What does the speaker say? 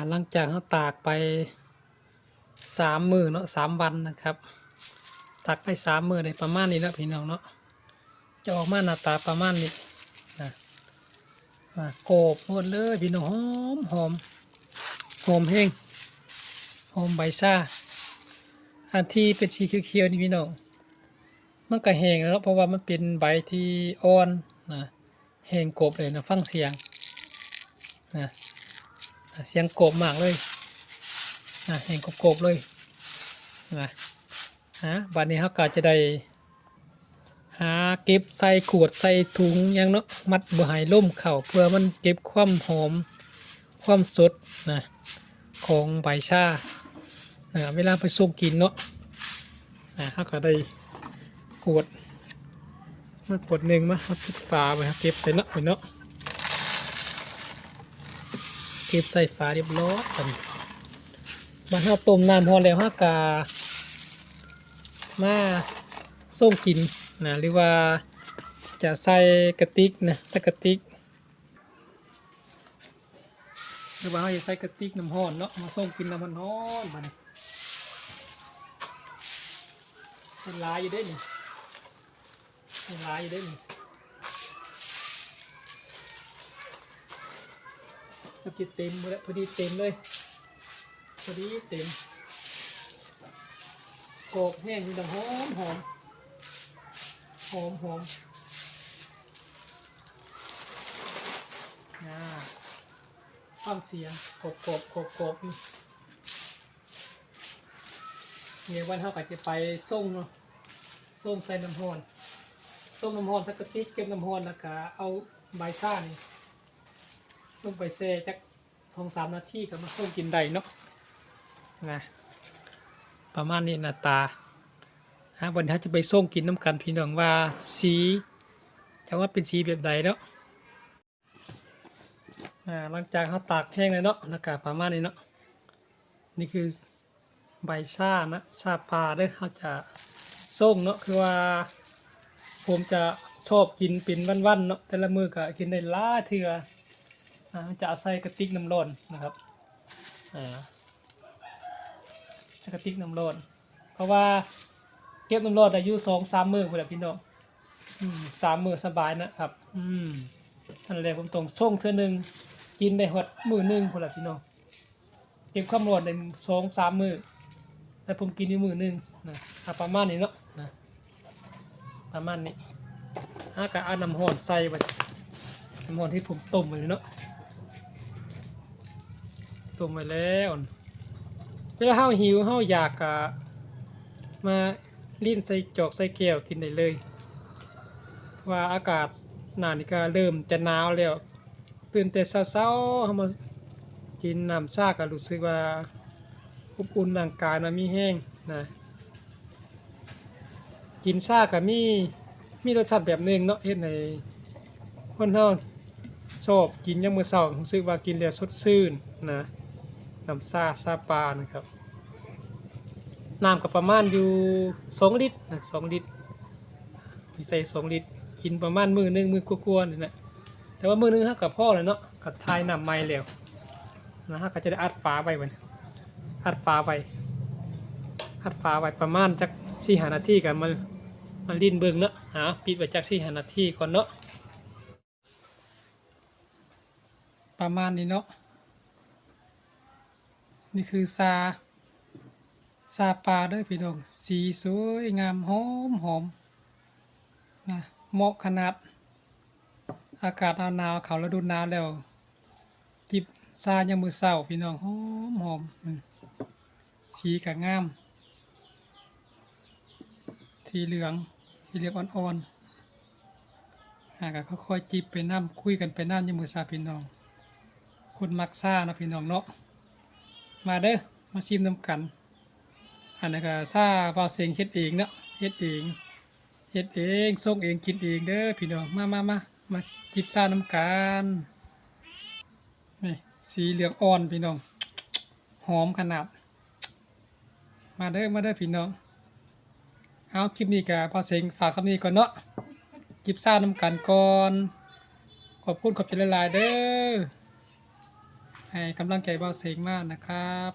ຫຼັງຈາກເຮົາຕາກໄປສາມມື້ເນາະ ສາມວັນນະຄັບ ຕາກໄປສາມມື້ໄດ້ປະມານນີ້ເນາະພີ່ນ້ອງເນາະ ຈະອອກມາໜ້າຕາປະມານນີ້ນະ ອາ ກອບໝົດເລີຍພີ່ນ້ອງ ຫອມ ຫອມ ຫອມແຮງ ຫອມໃບຊາ ອັນທີ່ເປັນສີຂຽວໆນີ້ພີ່ນ້ອງ ມັນກະແຫ້ງແລ້ວເນາະ ເພາະວ່າມັນເປັນໃບທີ່ອ່ອນນະ ແຫ້ງກົບເລີຍນະ ຟັງສຽງນະ ສຽງກົບມາກເລີຍນະ ແຫ້ງກົບໆເລີຍນະ ອາ ບາດນີ້ເຮົາກະຈະໄດ້ຫາເກັບໃສ່ຂວດໃສ່ຖົງຫຍັງເນາະ ມັດບໍ່ໃຫ້ລົມເຂົ້າ ເພື່ອມັນເກັບຄວາມຫອມ ຄວາມສົດນະ ຂອງໃບຊານະ ເວລາໄປຊົງກິນເນາະ ນະ ເຮົາກະໄດ້ຂວດ ມາຂວດໜຶ່ງ ມາ ເຮົາປິດຝາໄວ້ ເຮົາເກັບໃສ່ເນາະ ເນາະ ເກັບໃສ່ຝາຮຽບຮ້ອຍ ບາດເຮົາຕົ້ມນ້ຳຮ້ອນແລ້ວ ເຮົາກະມາຊົງກິນນະ ຫຼືວ່າຈະໃສ່ກະຕິກນະ ໃສ່ກະຕິກ ຫຼືວ່າເຮົາຈະໃສ່ກະຕິກນ້ຳຮ້ອນເນາະ ມາຊົງກິນນ້ຳຮ້ອນໆ ບາດນີ້ ເປັນຫຼາຍຢູ່ເດ້ນີ້ ເປັນຫຼາຍຢູ່ເດ້ນີ້ ເກືອບຈະເຕັມພຸ້ນແຫຼະ ພໍດີເຕັມເລີຍ ພໍດີເຕັມ ກອບແຮງ ມີແຕ່ຫອມໆ ຫອມໆ ອາ ຟັງສຽງກອບໆ ກອບໆ ຢູ່ ດຽວວັນເຮົາກະຈະໄປຊົງເນາະ ຊົງໃສ່ນ້ຳຮ້ອນ ຕົ້ມນ້ຳຮ້ອນໃສ່ກະຕິກ ເກັບນ້ຳຮ້ອນ ແລ້ວກະເອົາໃບຊານີ້ລົງໄປແຊ່ຈັກ ສອງສາມນາທີກະມາຊົງກິນໄດ້ເນາະ ນະ ປະມານນີ້ໜ້າຕາ ຫາ ວັນນີ້ເຮົາຈະໄປຊົງກິນນຳກັນພີ່ນ້ອງວ່າສີຈະອອກມາເປັນສີແບບໃດເນາະ ອາ ຫຼັງຈາກເຮົາຕາກແຫ້ງແລ້ວເນາະ ແລ້ວກະປະມານນີ້ເນາະ ນີ້ຄື ໃບຊານະ ຊາປ່າເດີ ເຮົາຈະຊົງເນາະ ຄືວ່າຜົມຈະຊອບກິນເປັນວັນໆ ເນາະ ແຕ່ລະມື້ກະກິນໄດ້ຫຼາຍເທື່ອ ອາ ເຮົາຈະເອົາໃສ່ກະຕິກນ້ຳຮ້ອນນະຄັບ ອາ ໃສ່ກະຕິກນ້ຳຮ້ອນ ເພາະວ່າເກັບນ້ຳຮ້ອນໄດ້ຢູ່ສອງສາມມື້ພຸ້ນແຫຼະພີ່ນ້ອງ ອືມ ສາມມື້ສະບາຍນະຄັບ ອືມ ນັ້ນແຫຼະ ຜົມຕ້ອງຊົງເທື່ອໜຶ່ງ ກິນໄດ້ຮອດມື້ໜຶ່ງພຸ້ນແຫຼະພີ່ນ້ອງ ເກັບຄວາມຮ້ອນໄດ້ສອງສາມມື້ ແຕ່ຜົມກິນຢູ່ມື້ໜຶ່ງນະ ອາ ປະມານນີ້ເນາະ ນະ ປະມານນີ້ ເຮົາກະເອົານ້ຳຮ້ອນໃສ່ໄວ້ ນ້ຳຮ້ອນທີ່ຜົມຕົ້ມໄວ້ເນາະ ຕົ້ມໄວ້ແລ້ວ ເວລາເຮົາຫິວເຮົາຢາກກະມາລິນໃສ່ຈອກໃສ່ແກ້ວກິນໄດ້ເລີຍ ເພາະວ່າອາກາດໜ້ານີ້ກະເລີ່ມຈະໜາວແລ້ວ ຕື່ນແຕ່ເຊົ້າໆ ເຮົາມາກິນນ້ຳຊາກະຮູ້ສຶກວ່າອົບອຸ່ນຮ່າງກາຍນະ ມີແຮງນະ ກິນຊາກະມີ ມີລົດຊາດແບບໜຶ່ງເນາະ ເຮັດໃຫ້ຄົນເຮົາຊອບກິນຍາມມື້ເຊົ້າ ຮູ້ສຶກວ່າກິນແລ້ວສົດຊື່ນນະ ນ້ຳຊາ ຊາປ່ານະຄັບ ນ້ຳກະປະມານຢູ່ສອງລິດນະ ສອງລິດ ໃສ່ສອງລິດ ກິນປະມານມື້ໜຶ່ງ ມື້ກວ່າໆ ນີ້ແຫຼະ ແຕ່ວ່າມື້ໜຶ່ງເຮົາກະພໍແລ້ວເນາະ ກະຖ່າຍນ້ຳໃໝ່ແລ້ວນະ ເຮົາກະຈະໄດ້ອັດຝາໄວ້ບັດນີ້ ອັດຝາໄວ້ ອັດຝາໄວ້ປະມານຈັກສີ່ຫ້ານາທີ ກະມາ ມາລິນເບິ່ງເນາະ ຫາ ປິດໄວ້ຈັກສີ່ຫ້ານາທີກ່ອນເນາະ ປະມານນີ້ເນາະ ນີ້ຄືຊາ ຊາປ່າເດີພີ່ນ້ອງ ສີສວຍງາມ ຫອມໆ ນະ ເໝາະຂະໜາດ ອາກາດໜາວໆ ເຂົ້າລະດູໜາວແລ້ວ ຈິບຊາຍາມມື້ເຊົ້າພີ່ນ້ອງ ຫອມໆ ອືມ ສີກະງາມ ສີເຫຼືອງ ສີເຫຼືອງອ່ອນໆ ຫາກະຄ່ອຍໆຈິບໄປນຳ ຄຸຍກັນໄປນຳຍາມມື້ເຊົ້າພີ່ນ້ອງ ຄົນມັກຊາເນາະພີ່ນ້ອງເນາະ ມາເດີ ມາຊີມນຳກັນ ອັນນັ້ນກະຊາບ່າວເສັງເຮັດເອງເນາະ ເຮັດເອງ ເຮັດເອງ ຊົງເອງ ກິນເອງເດີພີ່ນ້ອງ ມາໆໆ ມາຈິບຊານຳກັນ ນີ້ ສີເຫຼືອງອ່ອນພີ່ນ້ອງ ຫອມຂະໜາດ ມາເດີ ມາເດີພີ່ນ້ອງ ເອົາ ຄລິບນີ້ກະບ່າວເສັງຝາກສ່ຳນີ້ກ່ອນເນາະ ຈິບຊານຳກັນກ່ອນ ຂອບຄຸນຂອບໃຈຫຼາຍໆເດີ. ໃຫ້ກຳລັງໃຈບ່າວເສັງມານະຄັບ.